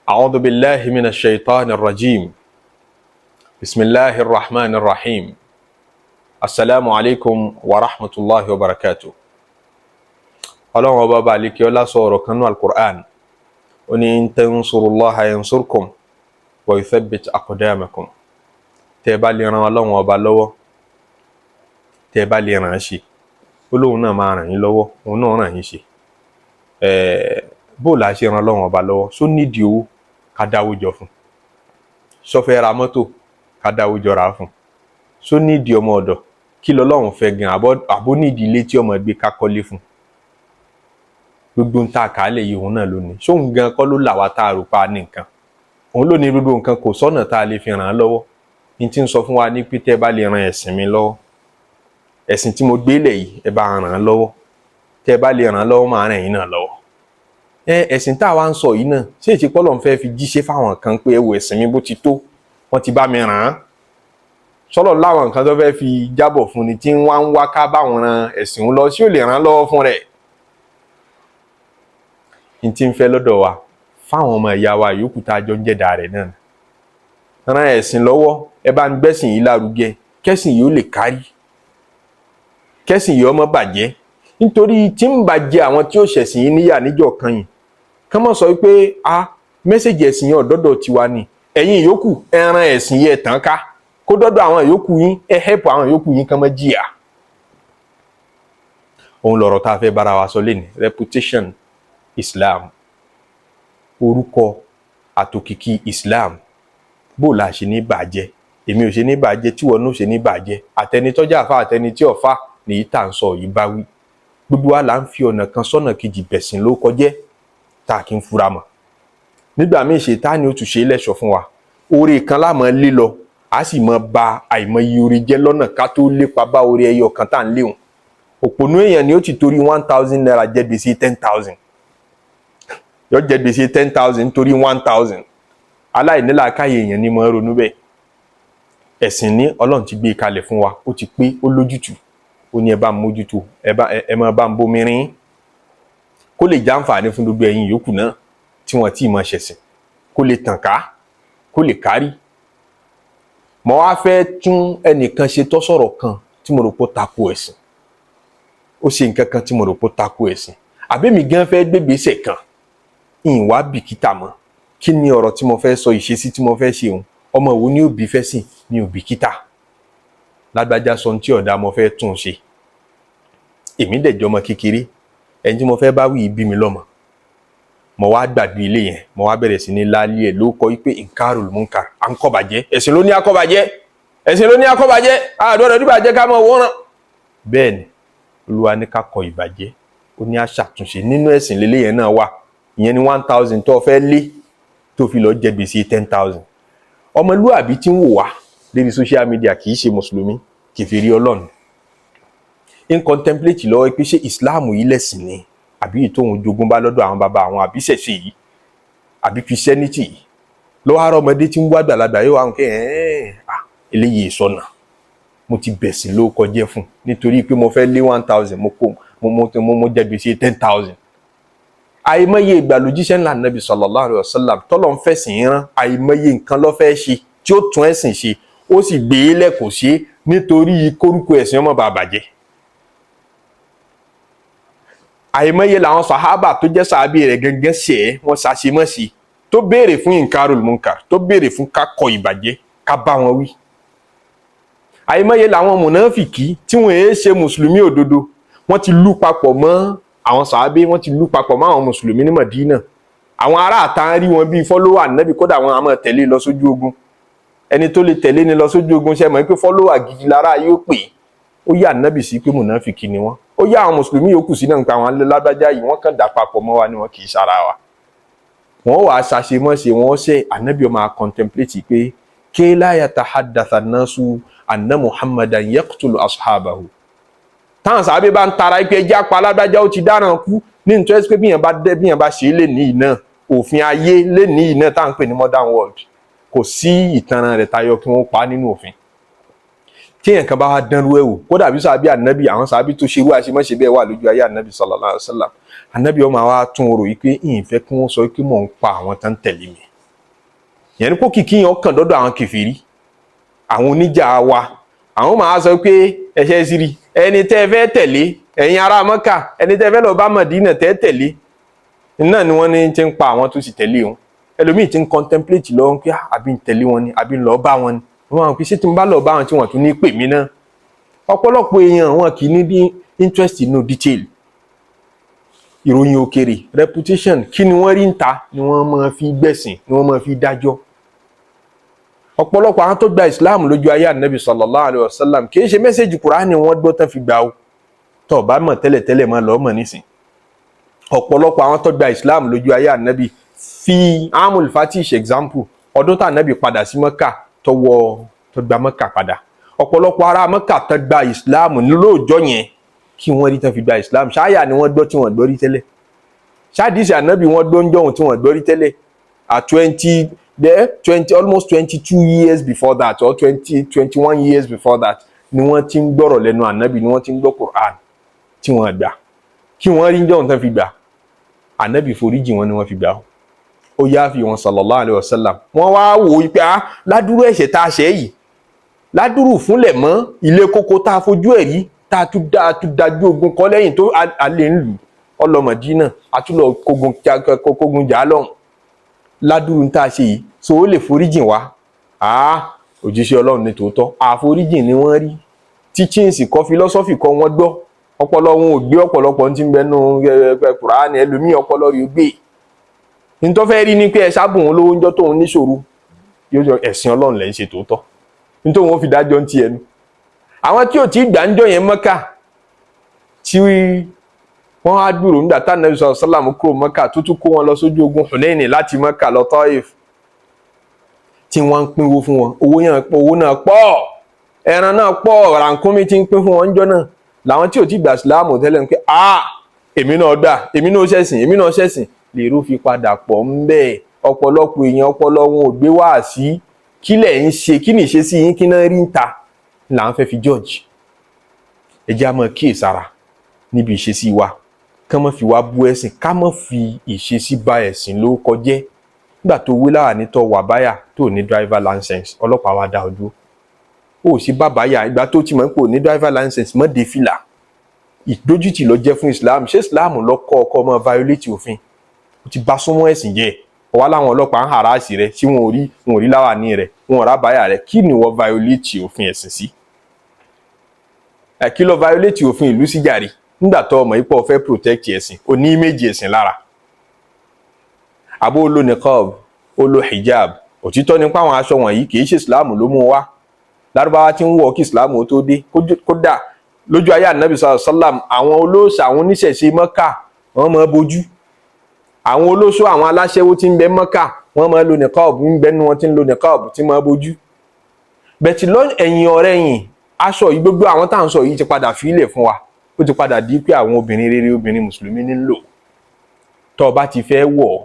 أعوذ بالله من الشيطان الرجيم. بسم الله الرحمن الرحيم. السلام عليكم ورحمة الله وبركاته. Ọlọ́run ọba ọba àlekè ọlá sọ ọ̀rọ̀ kan nú Alukur'an. Ó ní in tansurullaha yansurkum wa yuthabbit aqdamakum. Tẹ́ ẹ bá lè ran Ọlọ́run ọba lọ́wọ́, tẹ́ ẹ bá lè ràn án ṣe, ó lóun náà máa ràn yín lọ́wọ́, òun náà ràn yín ṣe. Bó la ṣe ran Ọlọ́run ọba lọ́wọ́? Só nídìí owó, ká dáwó jọ fún? Só fẹ́ ra mọ́tò, ká dáwó jọ rà á fún? Só nídìí ọmọ ọ̀dọ̀? Kí lọ́lọ́run fẹ́ gan? Àbó nídìí ilé tí ọmọ gbé, ká kọ́lé fún? Gbogbo ń ta àkàálẹ̀ yìí, òun náà ló ní. Sóun gan kọ́ ló là wá tá a rò pa ní nǹkan? Òun ló ní gbogbo nǹkan. Kò sọ́nà tá a lè fi ràn án lọ́wọ́. Ní tí ń sọ fún wa ní pé tẹ́ ẹ bá lè ran ẹ̀sìn mi lọ́wọ́, ẹ̀sìn tí mo gbé lẹ̀ yìí, ẹ bá ràn án lọ́wọ́. Tẹ́ ẹ bá lè ràn án lọ́wọ́, máa ràn yín náà lọ́wọ́. Ẹ ẹ̀sìn tá a wá ń sọ yìí náà, ṣé èsì pọ́lọ̀ ń fẹ́ fi jíṣẹ́ fáwọn kan pé ẹ wo ẹ̀sìn mi bó ti tó, wọ́n ti bá mi ràn án? Sọ́lọ̀ láwọn nǹkan tó fẹ́ fi jábọ̀ fún ni tí ń wá ń wá ká báwọn ran ẹ̀sìn òun lọ sí, ò lè ràn án lọ́wọ́ fún rẹ̀? N tí ń fẹ́ lọ́dọ̀ wa fáwọn ọmọ ìyá wa yòókù tá a jọ ń jẹ̀dá rẹ̀ náà, ran ẹ̀sìn lọ́wọ́. Ẹ bá ń gbẹ́sìn yìí lárugẹ, kẹ́sìn yìí ó lè kárí, kẹ́sìn yìí ọmọ bàjẹ́, nítorí tí ń bàjẹ́ àwọn tí ó ṣẹ̀sìn yìí níyà níjọ́ kan yìí, kán mọ̀ sọ wípé a message ẹ̀sìn yẹn ọ̀dọ́dọ̀ tiwa ni. Ẹ̀yin yòókù, ẹ ran ẹ̀sìn yẹn tàn ká, kó dọ́dọ̀ àwọn yòókù yín. Ẹ help àwọn yòókù yín kán mọ́ jìyà. Òun lọ̀rọ̀ tá a fẹ́ bára wa sọ lẹ́nu: reputation Islam, orúkọ àtòkìkí Islam. Bó la ṣe ní bàjẹ́, èmi ò ṣe ní bàjẹ́, tí wọn náà ṣe ní bàjẹ́, àtẹnitọ́jà àfa àtẹni tí ọ̀fà nìyí tá à ń sọ yìí bá wí. Gbogbo wa là ń fi ọ̀nà kan sọ́nà kejì bẹ̀sìn ló kọjẹ́ tá a kì í fura mọ̀. Nígbà míì, Ṣètánì ó tún ṣe é lẹ́ṣọ̀ fún wa. Oore kan láàmọ́ lé lọ, a sì mọ ba àìmọye oore jẹ́ lọ́nà ká tó lépa bá oore ẹyọ kan tá à ń léhùn. Òpònú èèyàn ni ó ti torí ₦1,000 jẹ gbèsè 10,000, yóò jẹ gbèsè 10,000 torí 1,000. Aláìnílàákàyè èèyàn ni mo ń ronú bẹ́ẹ̀. Ẹ̀sìn ní Ọlọ́run ti gbé e kalẹ̀ fún wa, ó ti pé, ó lójútùú. Ó ní ẹ bá ń mójútó, ẹ bá ẹ máa bá ń bomi rin, kó lè jàǹfààní fún gbogbo ẹ̀yin yòókù náà tí wọ́n ti máa ṣẹ̀sìn, kó lè tàn ká, kó lè kárí. Mo wá fẹ́ tún ẹnìkan ṣe tó sọ̀rọ̀ kan tí mo rò pé ó tako ẹ̀sìn. Ó ṣe nǹkan kan tí mo rò pé ó tako ẹ̀sìn, àbẹ́mi gan fẹ́ gbégbèsè kan, ìwà bìkítà mọ́. Kí ni ọ̀rọ̀ tí mo fẹ́ sọ, ìṣesí tí mo fẹ́ ṣe òun, ọmọ wo ni ó bí fẹ́ sìn? Mi ò bìkítà. Lágbájá sọ tí ọ̀dà, mo fẹ́ tún un ṣe. Èmi dẹ̀ jọmọ kékeré, ẹni tí mo fẹ́ bá wí bí mi lọ́mọ. Mo wá gbàgbé ilé yẹn, mo wá bẹ̀rẹ̀ sí ní lálé ẹ̀ ló kọ́ pé inkarul munkar, à ń kọ́bàjẹ́. Ẹ̀sìn ló ní akọ́bàjẹ́, ẹ̀sìn ló ní akọ́bàjẹ́, àdúrà dìbàjẹ́ ká mọ̀ wọ́n. Bẹ́ẹ̀ ni Olúwa ní ká kọ ìbàjẹ́, ó ní àṣàtúnṣe. Nínú ẹ̀sìn lélẹ̀ yẹn náà wà. Ìyẹn ní 1,000 tó fẹ́ lé tó fi lọ jẹ gbèsè 10,000. Ọmọlúàbí tí ń wò wá lórí social media kì í ṣe mùsùlùmí, kèfèrí Ọlọ́run ń contemplate lọ́wọ́ pé ṣé Islam yìí lẹ̀sìn ni, àbí ìtòhun jogún bá lọ́dọ̀ àwọn bàbá àwọn, àbí ṣẹ̀ṣẹ̀ yìí, àbí Christianity yìí lọ́wọ́. Àárọ̀ ọmọdé tí ń wá gbàlagbà yóò wá ń kẹ́ ẹ̀ ah, eléyìí sọnà. Mo ti bẹ̀sìn ló kọjá fún nítorí pé mo fẹ́ lé 1,000, mo kó mo jẹ gbèsè 10,000. Àìmọye ìgbà lójíṣẹ́ ńlá Nàbì sallallahu alaihi wasallam tọ́lọ̀ ń fẹ̀sìn rán, àìmọye nǹkan ló fẹ́ ṣe tí ó tún ẹ̀sìn ṣe, ó sì gbé e lẹ́kọ̀ọ́ ṣe nítorí kórúkọ ẹ̀sìn ọmọ bàbà bàjẹ́. Àìmọye làwọn sàhábà tó jẹ́ sàábì rẹ̀ gẹ́gẹ́ ṣe é, wọ́n ṣàṣemọ́sí tó béèrè fún inkarul munkar, tó béèrè fún ká kọ ìbàjẹ́, ká bá wọn wí. Àìmọye làwọn mùnáfìkì tí wọn èé ṣe mùsùlùmí òdodo, wọ́n ti lú papọ̀ mọ́ àwọn sàábé, wọ́n ti lú papọ̀ mọ́ àwọn mùsùlùmí ní Mọ̀dínà. Àwọn ará àta ń rí wọn bíi follower Ànábì, kódà wọn a máa tẹ̀lé lọ sójú ogun. Ẹni tó lè tẹ̀lé ni lọ sójú ogun, ṣe mọ̀ pé follower gidi lára yóò pè é? Ó yà Ànábì sí pé mùnáfìkì ni wọ́n. Ó yà àwọn mùsùlùmí yòókù sí náà nípa àwọn lágbájá yìí, wọ́n kàn dà papọ̀ mọ́ wa ni, wọn kì í ṣara wa. Wọ́n wàá ṣàṣemọ́ṣe, wọ́n ṣe. Ànábì ó máa contemplate pé ké la yatahaddatha an-nasu anna Muhammadan yaqtulu ashabahu. Táwọn sábẹ́ bá ń tara pé ẹjẹ́ apá alágbájá, ó ti dáràn kú ní nítorí pé bíyàn bá dé, bíyàn bá ṣe é lè ní iná òfin ayé lè ní iná tá à ń pè ní modern world, kò sí ìtanràn rẹ̀ tayọ kí wọ́n pa á nínú òfin. Téèyàn kan bá wá dánrú ẹ̀ wò, kódà bí sàbí Ànábì, àwọn sàbí tó ṣerú àṣemọ́ṣe bẹ́ẹ̀ wà lójú ayé Ànábì sallallahu alaihi wasallam, Ànábì ọmọ wa tún rò yìí pé ìyìn fẹ́ kí wọ́n sọ pé mò ń pa àwọn tó ń tẹ̀lé mi. Yẹn ni kó kìkì yẹn ọkàn dọ́dọ̀ àwọn kèfèrí, àwọn oníjà wa. Àwọn máa sọ pé ẹ̀ṣẹ̀ sírí ẹni tẹ́ ẹ fẹ́ tẹ̀lé, ẹ̀yin ará Mọ́kà, ẹni tẹ́ ẹ fẹ́ lọ bá Mọ̀dínà tẹ́ tẹ̀lé náà ni wọ́n ní ti ń pa àwọn tó sì tẹ̀lé wọn. Ẹlòmíì ti ń contemplate lọ́wọ́ pé àbí ń tẹ̀lé wọn ni, àbí ń lọ bá wọn ni. Wọ́n máa ń pè ṣé tí n bá lọ bá wọn tí wọ́n tún ní pè mí náà. Ọ̀pọ̀lọpọ̀ èèyàn wọn kì í ní bí interest inú detail ìròyìn òkèrè. Reputation, kí ni wọ́n rí ń ta ni wọ́n máa fi gbẹ̀sìn, ni wọ́n máa fi dájọ́. Ọ̀pọ̀lọpọ̀ àwọn tó gba Islam lójú ayé Ànábì sallallahu alayhi wa sallam, kì í ṣe message Kùránì wọ́n gbọ́ tán fi gbà ó. Tó bá mọ̀ tẹ́lẹ̀tẹ́lẹ̀, máa lọ́ọ́ mọ̀ nísìn. Ọ̀pọ̀lọpọ̀ àwọn tó gba Islam lójú ayé Ànábì, fi Amul Fatish example, ọdún tá Ànábì padà sí Mọ́kà, tó wọ, tó gba Mọ́kà padà, ọ̀pọ̀lọpọ̀ ará Mọ́kà tó gba Islam lóòjọ́ yẹn, kí wọ́n rí tán fi gba Islam? Ṣáyà ni wọ́n gbọ́ tí wọ́n gbọ́ rí tẹ́lẹ̀? Ṣáàdìsí Ànábì wọ́n gbọ́ ń jọ̀hún tí wọ́n gbọ́ rí tẹ́lẹ̀? At 20 there, 20, almost 22 years before that, or 20, 21 years before that, ni wọ́n ti ń gbọ́rọ̀ lẹ́nu Ànábì, ni wọ́n ti ń gbọ́ Quran tí wọ́n gbà. Kí wọ́n rí ń jọ̀hún tán fi gbà? Ànábì foríjì wọn ni wọ́n fi gbà. Ó yááfi wọn sallallahu alayhi wa sallam. Wọ́n wá wò ó pé, ah, ládùúrú ẹ̀ṣẹ̀ tá a ṣẹ̀ yìí, ládùúrú fúnlẹ̀ mọ́ ilé kókó tá a fojú ẹ̀ rí, tá a tún dá a tún dájú ogun kọ́ lẹ́yìn tó alẹ́ ń lù ọlọ́mọdínà, àtúlọ̀ kógun jà lọ́hùn, ládùúrú tá a ṣe yìí, so ó lè foríjìn wá? Ah, òjíṣẹ́ Ọlọ́run ní tòótọ́. Àforíjìn ni wọ́n rí. Teachings kọ́, philosophy kọ́ wọ́n gbọ́. Ọpọlọ wọn ò gbé. Ọ̀pọ̀lọpọ̀ tí ń bẹ nú Kùránì, ẹlòmíì ọpọlọ rẹ̀ ó gbé. Nítorí fẹ́ rí ni pé ẹ sábùn òun lówó ńjọ́ tóun níṣòro, yóò jọ ẹ̀sìn Ọlọ́run lẹ́ ń ṣe tòótọ́, nítorí wọn fi dájọ́ ń ti ẹnu. Àwọn tí ò tí gbà ń jọ yẹn Mọ́kà, tí wọ́n á dúró nígbà tá Ànábì sọ̀rọ̀ sálàmù kúrò Mọ́kà, tó tún kó wọn lọ sójú ogun Hunaini láti Mọ́kà lọ Taif, tí wọ́n ń pínwó fún wọn, owó yẹn, owó náà pọ̀, ẹran náà pọ̀, rànkúnmí tí ń pín fún wọn ńjọ́ náà, làwọn tí ò tí gbà sílámù tẹ́lẹ̀ ń pé, ah, èmi náà gbà, èmi náà ṣẹ̀sìn, èmi náà ṣẹ̀sìn. Lèrò fi padà pọ̀ ń bẹ́ẹ̀. Ọ̀pọ̀lọpọ̀ èèyàn, ọpọlọ wọn ò gbé wá sí kí lẹ̀ ń ṣe, kí ni ìṣesí yín, kí náà rí ń ta là ń fẹ́ fi judge. Ẹ jẹ́ á máa kíyèsára níbi ìṣesí wa, ká má fi wá bú ẹ̀sìn, ká má fi ìṣesí ba ẹ̀sìn ló kọjẹ́. Nígbà tó wé láwà tó wà báyà tó ní driver license, ọlọ́pàá wa dá ọ dúró, ó sì bá báyà. Ìgbà tó ti mọ̀ pé ò ní driver license, mọ́ dé fìlà. Ìdójútì ló jẹ́ fún Islam. Ṣé Islam ló kọ́ ọkọ ọmọ violate òfin? Ó ti bá súnmọ́ ẹ̀sìn jẹ́. Ọwọ́ láwọn ọlọ́pàá ń harass rẹ tí wọn ò rí láwàní rẹ, wọn ò rábàáyà rẹ. Kí ni wọ́n violate òfin ẹ̀sìn sí ẹ? Kí ló violate òfin ìlú sí jàre, nígbà tó ọmọ ipò fẹ́ protect ẹ̀sìn, ó ní image ẹ̀sìn lára? Àbó lo niqab, ó lo hijab. Òtítọ́ nípa àwọn aṣọ wọ̀nyí, kì í ṣe Islam ló mú wá. Lárúbáwá tí ń wọ̀ kí Islam ó tó dé. Kódà lójú ayé Ànábì sàlám, àwọn olóòṣà, àwọn oníṣẹ̀ṣe Mọ́kà, wọ́n máa bójú. Àwọn olóṣó, àwọn aláṣẹ́wó tí ń bẹ Mọ́kà, wọ́n máa lo niqab. Ń bẹ nu wọn tí ń lo niqab, tí máa bójú bẹ̀tì lọ. Ẹ̀yìn ọ̀rẹ́ yìn, aṣọ yìí, gbogbo àwọn tá à ń sọ yìí ti padà fílẹ̀ fún wa. Ó ti padà di pé àwọn obìnrin rere, obìnrin mùsùlùmí ní lò. Tó o bá ti fẹ́ wọ̀,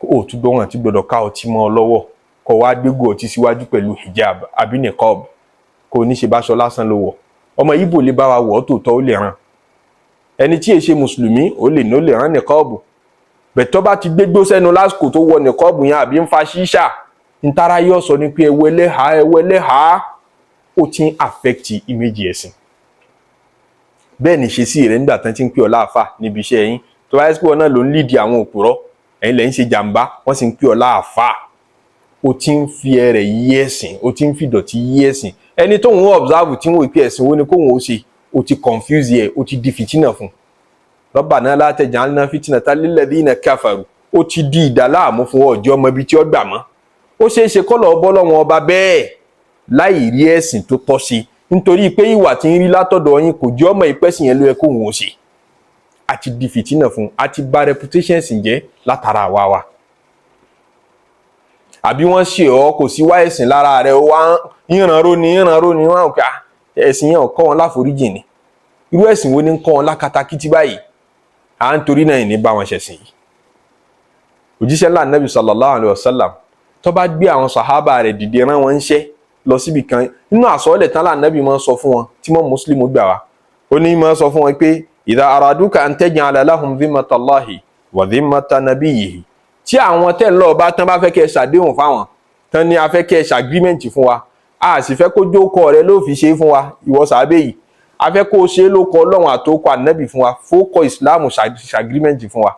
ó tún gbọ́ wọn àti gbọ́dọ̀ ká ọtí mọ́ ọ lọ́wọ́, kó wá gbégbó ọtí síwájú pẹ̀lú hijab àbí niqab, kó o ní ṣe báṣọ lásán ló wọ̀. Ọmọ Ìgbò lè bá wa wọ̀ ọ́ tòótọ́, ó lè ràn ẹni tí èṣe mùsùlùmí, ó lè ní ó lè rán niqab bẹ̀tọ́. Bá ti gbégbó sẹ́nu lásìkò tó wọ niqab yẹn, àbí ń fa ṣíṣà, ntara yóò sọ ni pé ẹwọ ẹlẹ́hàá, ẹwọ ẹlẹ́hàá. Ó ti ń affect image ẹ̀sìn. Bẹ́ẹ̀ ni ṣe sí rẹ̀ nígbà tán ti ń pè ọ́ láàfà níbi iṣẹ́ yín, tó bá yẹ kí wọn náà ló ń lead àwọn òpùrọ́, ẹ̀yin lẹ́yìn ṣe jàǹbá, wọ́n sì ń pè ọ́ láàfà, ó ti ń fi ẹrẹ̀ yí ẹ̀sìn, ó ti ń fi ìdọ̀tí yí ẹ̀sìn. Ẹni tó ń observe, tí ń wò pé ẹ̀sìn wo ni kóhun ó ṣe, ó ti confuse ẹ̀, ó ti di fìtínà fún. Rabbana la taj'alna fitnatan lilladhina kafaru. Ó ti di ìdàláàmú fún ọjọ́ ọmọ ibi tí ó gbà mọ́. Ó ṣeé ṣe kọ́lọ̀ ọbọ̀ lọ́wọ́n ọba bẹ́ẹ̀ láì rí ẹ̀sìn tó tọ́ sí, nítorí pé ìwà tí ń rí látọ̀dọ̀ yín kò jẹ́ ọmọ ìpẹ́sìn yẹn ló yẹ kóhun ó ṣe. A ti di fìtínà fún, a ti bà reputation ẹ̀sìn jẹ́ látara àwa wa. Àbí wọ́n ṣe ọ́, kò sí wá ẹ̀sìn lára rẹ̀, ó wá ìrànró ni, ìrànró ni. Wọ́n á kà ẹ̀sìn yẹn ò kọ́ wọn láforíjì ni. Irú ẹ̀sìn wo ni ń kọ́ wọn lákatakítí báyìí? À ń torí náà ní bá wọn ṣẹ̀sìn yìí. Òjíṣẹ́ ńlá Nàbì sallallahu alayhi wa sallam, tó bá gbé àwọn sàhábà rẹ̀ dìde, rán wọn ńṣẹ́ lọ síbi kan, nínú àsọ̀ọ́lẹ̀ tán là Nàbì máa ń sọ fún wọn, tí mọ́ Muslim gbà wá, ó ní máa sọ fún wọn pé idha araduka an taj'ala lahum dhimmatallahi wa dhimmata nabiyyihi. Tí àwọn tẹ́ ń lọ bá tán bá fẹ́ kẹ́ ẹ ṣàdéhùn fáwọn tán ní a fẹ́ kẹ́ ẹ ṣe agreement fún wa, a sì fẹ́ kó jókòó rẹ ló fi ṣe é fún wa. Ìwọ sàábẹ̀ yìí, a fẹ́ kó o ṣe é ló kọ Ọlọ́run àtòkọ Ànábì fún wa, fókọ Ìsìláàmù ṣe agreement fún wa,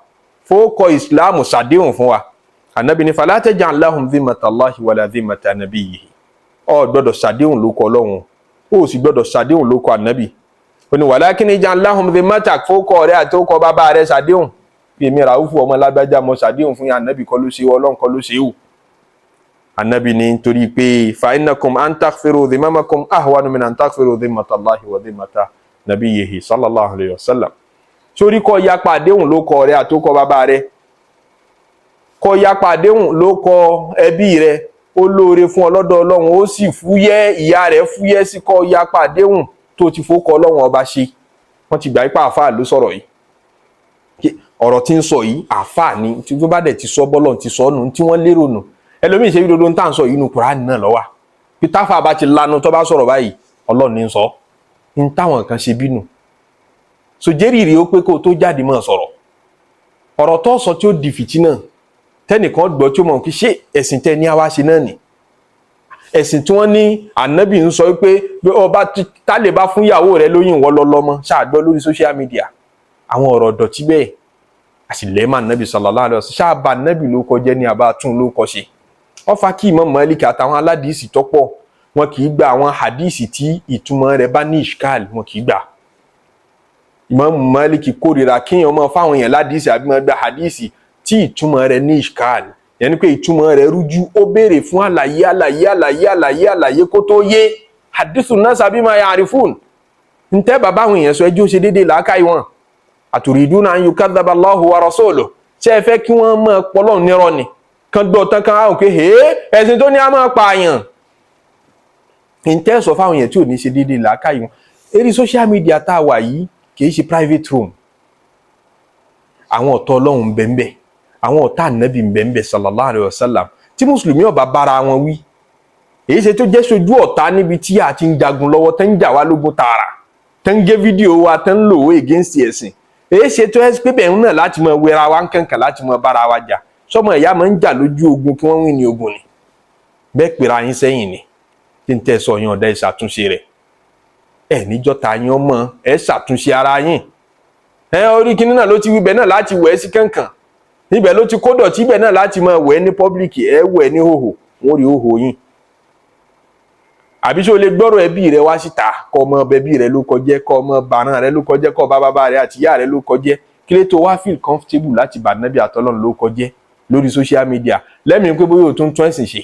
fókọ Ìsìláàmù ṣàdéhùn fún wa. Ànábì ní fala taj'al lahum dhimmatallahi wala dhimmata nabiyyihi. Ọ gbọ́dọ̀ ṣàdéhùn ló kọ Ọlọ́run, ó sì gbọ́dọ̀ ṣàdéhùn ló kọ Ànábì. Ó ní walakin ij'al lahum dhimmatak, fókọ rẹ àtòkọ bàbá rẹ ṣàdéhùn. Bí èmi Ràúfù ọmọ lágbájá mo ṣàdéhùn fún yín, Ànábì kọ́ ló ṣe, Ọlọ́run kọ́ ló ṣe o. Ànábì ní nítorí pé fa innakum an taghfiru dhimamakum ahwanu min an taghfiru dhimmatallahi wa dhimmata nabiyyihi sallallahu alayhi wa sallam. Sórí kọ́ yapa àdéhùn ló kọ rẹ àtòkọ bàbá rẹ, kọ́ yapa àdéhùn ló kọ ẹbí rẹ, ó lóore fún ọlọ́dọ̀ Ọlọ́run, ó sì fúyẹ́, ìyá rẹ̀ fúyẹ́ sí kọ́ yapa àdéhùn tó ti fó kọ Ọlọ́run ọba ṣe. Wọ́n ti gbà ipá àáfàá ló sọ̀rọ̀ yìí. Ọ̀rọ̀ tí ń sọ yìí, àáfàá ni. Tí wọ́n bá dẹ̀ ti sọ bọ́lọ̀ ti sọ nù tí wọ́n lérò nù. Ẹlòmíì ṣe bí dodo ń tà ń sọ yìí, inú Kùránì náà ló wà. Pétáfà bá ti lanu tó bá sọ̀rọ̀ báyìí, Ọlọ́run ní ń sọ ń táwọn kan ṣe bínú sojẹ́rì rí ó pé kó o tó jáde máa sọ̀rọ̀, ọ̀rọ̀ tó sọ tí ó di fìtínà, tẹ́nìkan gbọ́ tí ó mọ̀ kí ṣé ẹ̀sìn tẹ́ ní àwa ṣe náà nì, ẹ̀sìn tí wọ́n ní Ànábì ń sọ pé ọba tá lè bá fún ìyàwó rẹ lóyún, ìwọ lọ lọ́mọ ṣáàgbọ́ lórí social media àwọn ọ̀rọ̀ dọ̀tí bẹ́ẹ̀. A sì lẹ́ẹ̀mà Ànábì sallallahu alaihi wasallam, ṣáàbà Ànábì ló kọjẹ́ ní àbá tún ló kọ ṣe. Wọ́n fa kí Imam Malik àtàwọn aládìísì tọ́pọ̀, wọn kì í gba àwọn hadíìsì tí ìtumọ̀ rẹ̀ bá ní ishkal, wọn kì í gbà. Imam Malik kórìíra kíyàn máa fáwọn èèyàn ládìísì àbí máa gba hadíìsì tí ìtumọ̀ rẹ̀ ní ishkal, yẹn ni pé ìtumọ̀ rẹ̀ rújú, ó béèrè fún àlàyé, àlàyé, àlàyé, àlàyé, àlàyé kó tó yé. Hadithu nasa bima ya'rifun, ntẹ́ bàbá àwọn èèyàn sọ, ẹjọ́ ṣe déédéé làákàyè wọn. Aturiduna an yukadhaba Allahu wa rasuluhu, ṣé ẹ fẹ́ kí wọ́n máa pọlọ́ nírọ́ ni? Kan gbọ́ tán kan áhùn pé hèé, ẹ̀sìn tó ní a máa pààyàn. Ntẹ́ sọ fáwọn èèyàn tí ò ní ṣe déédéé làákàyè wọn. Eré social media tá a wà yìí kì í ṣe private room. Àwọn ọ̀tọ̀ Ọlọ́run bẹ́ẹ̀, àwọn ọ̀tá Ànábì bẹ́ẹ̀ sallallahu alayhi wa sallam. Tí mùsùlùmí ọba bára wọn wí, èyí ṣe tó jẹ́ sojú ọ̀tá níbi tí a ti ń jagun lọ́wọ́, tẹ́ ń jà wá lógun tààrà, tẹ́ ń gé fídíò wa, tẹ́ ń lò ó against ẹ̀sìn, èyí ṣe tó ẹ́ pé bẹ́ẹ̀ náà láti mọ wẹra wa nkankan, láti mọ bára wa jà. Sọmọ ìyá máa ń jà lójú ogun kí wọ́n wí ní ogun ni bẹ́ẹ̀ pèrè ayín sẹ́yìn ni. Tí ń tẹ́ sọ yín ọ̀dà, ìṣàtúnṣe rẹ̀ ẹ̀ níjọ́ ta yín ọmọ ẹ̀ ṣàtúnṣe ara yín. Ẹ orí kinní náà ló ti wí bẹ́ẹ̀ náà láti wẹ̀ sí kankan, ibẹ̀ ló ti kó dọ̀tí, ibẹ̀ náà láti máa wẹ̀ ní public. Ẹ wẹ̀ ní hòhò, wọ́n rí hòhò yín. Àbí ṣé o lè gbọ́rọ̀ ẹbí rẹ wá síta, kọ́ ọmọ ẹbí rẹ ló kọjẹ́, kọ́ ọmọ bàrán rẹ ló kọjẹ́, kọ́ bá bàbá rẹ àti ìyá rẹ ló kọjẹ́? Kí ló tó wá feel comfortable láti bà Nábì àtọ́lọ́run ló kọjẹ́ lórí social media, lẹ́mìí pé bóyá o tún tún ẹ̀sìn ṣe?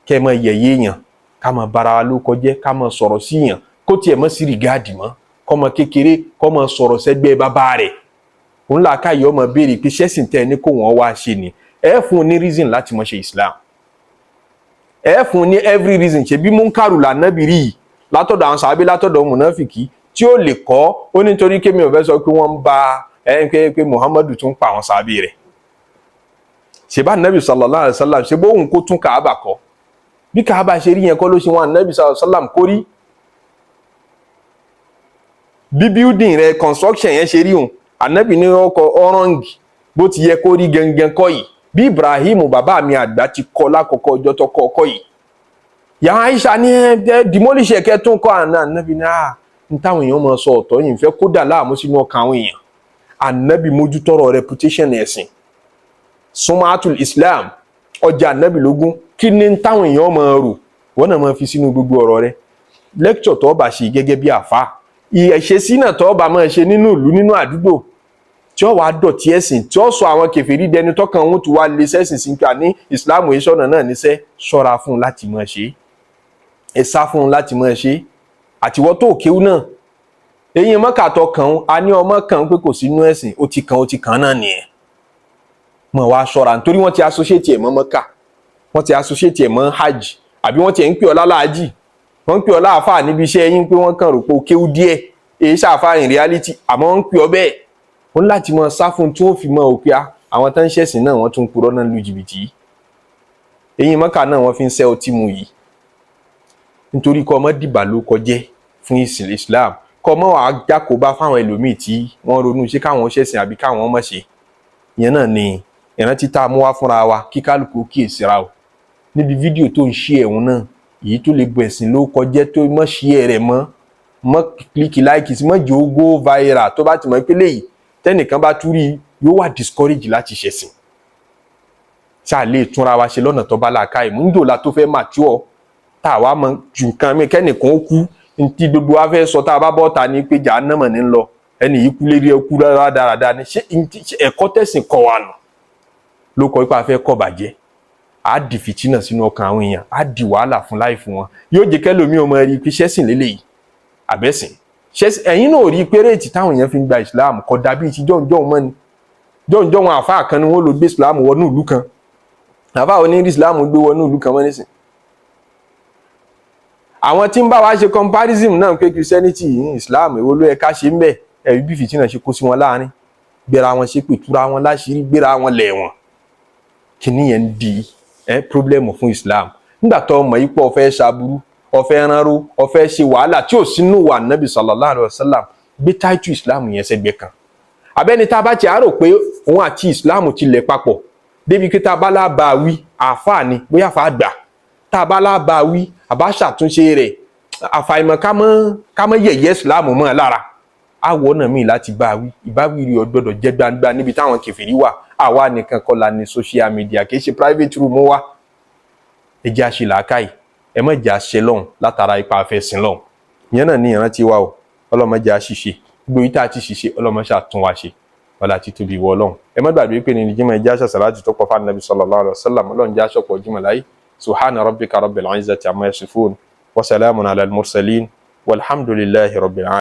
Kẹ́ ẹ mọ yẹ̀yẹ́ èèyàn, ká mọ bara wa ló kọjẹ́, ká mọ sọ̀rọ̀ sí èèyàn, kó tiẹ̀ mọ́ sí regard mọ́, kọ́mọ kékeré kọ́mọ sọ̀rọ̀ sẹ́gbẹ́ bàbá rẹ̀. Òun là káyọ̀ ọmọ béèrè pé ṣẹ́sìn tẹ́ ẹ ní kó wọ́n wá ṣe ni. Ẹ fún un ní reason láti mọ̀ ṣe Islam, ẹ fún un ní every reason. Ṣe bí múnkàrù lànàbì rí yìí látọ̀dọ̀ àwọn sàábé, látọ̀dọ̀ mùnáfìkì tí ó lè kọ́ ó, nítorí kémi ò fẹ́ sọ pé wọ́n ń ba ẹ pé Muhammadu tún pa àwọn sàábé rẹ̀. Ṣèbá nàbì sallallahu alaihi wasallam ṣe bóun kó tún Kàábà kọ́, bí Kàábà ṣe rí yẹn kọ́ ló ṣe wọn nàbì sallallahu alaihi wasallam kó rí. Bí building rẹ̀ construction yẹn ṣe rí òun, ànábì ní ọkọ̀ ọ̀rọ̀ǹgì, bó ti yẹ kó rí gangan kọ́ yìí, bí Ibrahim bàbá mi àgbà ti kọ́ lákọ̀ọ́kọ́ ọjọ́ tó kọ́ ọkọ́ yìí. Yàrá Aisha ní ẹ demolish ẹ̀kẹ́ tún kọ́ àná. Ànábì ní à ń táwọn èèyàn máa sọ ọ̀tọ̀ yìí ń fẹ́ kó dà láàmú sínú ọkàn àwọn èèyàn. Ànábì mójútọ́rọ̀ reputation ẹ̀sìn, sumatul Islam, ọjà ànábì lógún. Kí ni táwọn èèyàn máa rò, wọ́n náà máa fi sínú gbogbo ọ̀rọ̀ rẹ̀. Lecture tó bá ṣe gẹ́gẹ́ bí àfa, ìṣesí náà tó bá máa ṣe nínú ìlú, nínú àdúgbò, tí ó wàá dọ̀tí ẹ̀sìn, tí ó sọ àwọn kèfèrí dẹni tọkàn wọn tó wá lé sẹ́sìn sí pé àní ìsìláàmù yìí sọ̀nà náà níṣẹ́. Ṣọ́ra fún un láti máa ṣe, ẹ sá fún un láti máa ṣe. Àtiwọ́ tó kéwú náà, eyín mọ́kàtọ̀ kàn án, a ní ọmọ kàn án pé kò sínú ẹ̀sìn, ó ti kàn, ó ti kàn náà nìyẹn. Mọ̀ wá ṣọ́ra, nítorí wọ́n ti associate ẹ̀ mọ́ Mọ́kà, wọ́n ti associate ẹ̀ mọ́ hajj, àbí wọ́n ti ẹ̀ ń pè ọ́ lálàájì, wọ́n ń pè ọ́ láàfáà níbi iṣẹ́ yín, pé wọ́n kàn rò pé ó kéwú díẹ̀, èyí ṣàfáà in reality, àmọ́ wọ́n ń pè ọ́ bẹ́ẹ̀. Ó ní láti mọ sá fún tí wọ́n fi mọ òpin àwọn tó ń ṣẹ̀sìn náà, wọ́n tún purọ́ náà, lu jìbìtì yìí. Eyín Mọ́kà náà wọ́n fi ń ṣẹ́ ọtí mu yìí, nítorí kọ́ ọmọ dìbà ló kọjẹ́ fún ìsìn Islam, kọ́ ọmọ wàá jákòóbá fáwọn ẹlòmíì tí wọ́n ronú ṣé káwọn ṣẹ̀sìn àbí káwọn má ṣe. Ìyẹn náà ni Ìrántí tá a mú wá fúnra wa, kí kálukú kíyèsára o níbi fídíò tó ń ṣí ẹ̀hún náà. Èyí tó lè bọ ẹ̀sìn ló kọjẹ́ tó mọ̀ ṣí ẹ̀ rẹ̀ mọ́, mọ́ click like sí, mọ́ jẹ́ ó go viral. Tó bá ti mọ̀ pé léyìí, tẹ́nìkan bá tú rí, yóò wà discourage láti ṣẹ̀sìn. Ṣáà lè túnra wa ṣe lọ́nà tó bá làákàyè mú. Ń dòla tó fẹ́ mature, tá a wá mọ ju nǹkan mi, kẹ́nìkan ó kú, ntí gbogbo wa fẹ́ sọ tá a bá bọ́ ta ni pé jà á ní lọ, ẹni yìí kú lérí ẹkú rádaràda ni. Ṣé ẹ̀kọ́ tẹ̀sìn kọ́ wa nù ló kọ́ ipa fẹ́ kọ́ bàjẹ́? Á di fìtínà sínú ọkàn àwọn èèyàn, á di wàhálà fún láì fún wọn. Yóò jẹ́ kẹ́lòmíì ọmọ rí pé ṣẹ́sìn lélẹ́yìí àbẹ́sìn ṣẹ́sìn. Ẹ̀yin náà rí i pé rate táwọn èèyàn fi ń gba Islam kò dàbí ti jọ̀ǹjọ̀ǹ mọ́ ni. Jọ̀ǹjọ̀ǹ wọn, àfáà kan ni wọ́n lò gbé Islam wọnú ìlú kan. Àfáà oní Islam gbé wọnú ìlú kan mọ́ nísìn. Àwọn tí ń bá wa ṣe comparison náà pé Christianity, Islam, èwo ló yẹ ká ṣe ń bẹ̀? Ẹ̀rí bí fìtínà ṣe kó sí wọn láàrin, gbéra wọn ṣépè, túra wọn láṣìírí, gbéra wọn lẹ̀wọ̀n. Kìíní yẹn ń di ẹ problem fún Islam. Nígbà tó ọmọ yìí pọ̀, fẹ́ ṣàbúrú, ọfẹ́ ránró, ọfẹ́ ṣe wàhálà tí ò sínú wà nábì sallallahu alaihi wasallam, gbé táìtù Islam yẹn sẹ́gbẹ́ kan. Abẹ́ni tá a bá ti àárò pé òun àti Islam ti lẹ̀ papọ̀ débi pé tá a bá lábàá wí, àáfàá ni, bóyá àáfàá gbà, tá a bá lábàá wí, àbá ṣàtúnṣe rẹ̀, àfàìmọ̀ ká mọ́ yẹ̀yẹ́ Islam mọ́ ẹ lára, àwọ̀ náà míì láti bá wí. Ìbáwí rí ọ gbọ́dọ̀ jẹ́ gbangba níbi táwọn kèfèrí wà. Àwa nìkan kọ́ la ní social media, kì í ṣe private room wa. Ẹ jẹ́ àṣẹ làákàyè, ẹ má jẹ́ àṣẹ lọ́hùn látara ipa afẹ́sìn lọ́hùn. Ìyẹn náà ní ìrántí wa o. Ọlọ́mọ jẹ́ àṣìṣe gbogbo yìí tá a ti ṣiṣẹ́, ọlọ́mọ ṣàtún wa ṣe. Wọlé àti tóbi wọ Ọlọ́run. Ẹ má gbàgbé pé ní jimá, ẹ jẹ́ àṣà sàláàtì tó pọ̀ fún Anabi sallallahu alaihi wasallam. Ọlọ́run jẹ́ àṣọpọ̀ jimá láyé. Subhana rabbika rabbil izzati amma yasifun wa salamun ala al-mursalin walhamdulillahi rabbil alamin.